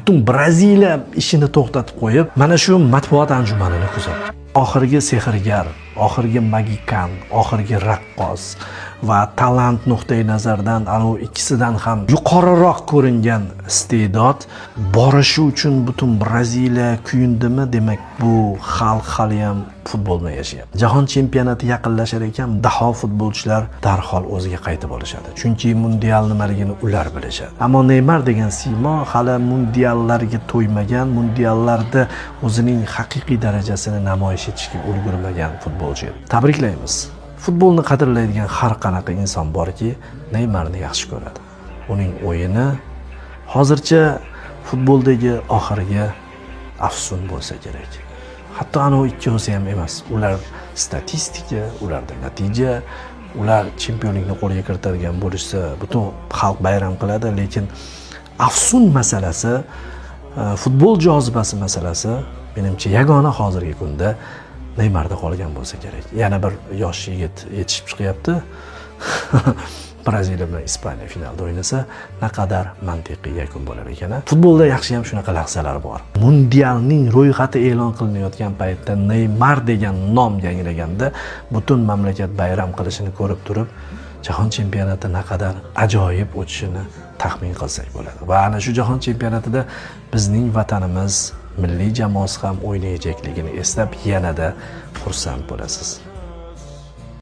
Butun Braziliya ishini to'xtatib qo'yib, mana shu matbuot anjumanini kuzatdi. Oxirgi sehrgar, oxirgi magikan, oxirgi raqqos va talant nuqtai nazaridan anavi ikkisidan ham yuqoriroq ko'ringan iste'dod borishi uchun butun Braziliya kuyundimi, demak, bu xalq haliyam futbol bilan yashayapti. Jahon chempionati yaqinlashar ekan, daho futbolchilar darhol o'ziga qaytib olishadi, chunki mundial nimaligini ular bilishadi. Ammo Neymar degan siymo hali mundiallarga to'ymagan, mundiallarda o'zining haqiqiy darajasini namoyish etishga ulgurmagan futbolchi edi. Tabriklaymiz. Futbolni qadrlaydigan har qanaqa inson borki, Neymarni yaxshi ko'radi. Uning o'yini hozircha futboldagi oxirgi afsun bo'lsa kerak. Hatto anavi ikkovsi ham emas. Ular statistika, ularda natija, ular chempionlikni qo'lga kiritadigan bo'lishsa, butun xalq bayram qiladi, lekin afsun masalasi, futbol jozibasi masalasi, menimcha, yagona hozirgi kunda Neymarda qolgan bo'lsa kerak. Yana bir yosh yigit yetishib chiqyapti. Braziliya bilan Ispaniya finalda o'ynasa, naqadar mantiqiy yakun bo'lar ekan, a? Futbolda yaxshi ham shunaqa lahzalar bor. Mundialning ro'yxati e'lon qilinayotgan paytda Neymar degan nom yangraganda butun mamlakat bayram qilishini ko'rib turib, jahon chempionati naqadar ajoyib o'tishini taxmin qilsak bo'ladi. Va ana shu jahon chempionatida bizning vatanimiz milliy jamoasi ham o'ynayjakligini eslab, yanada xursand bo'lasiz.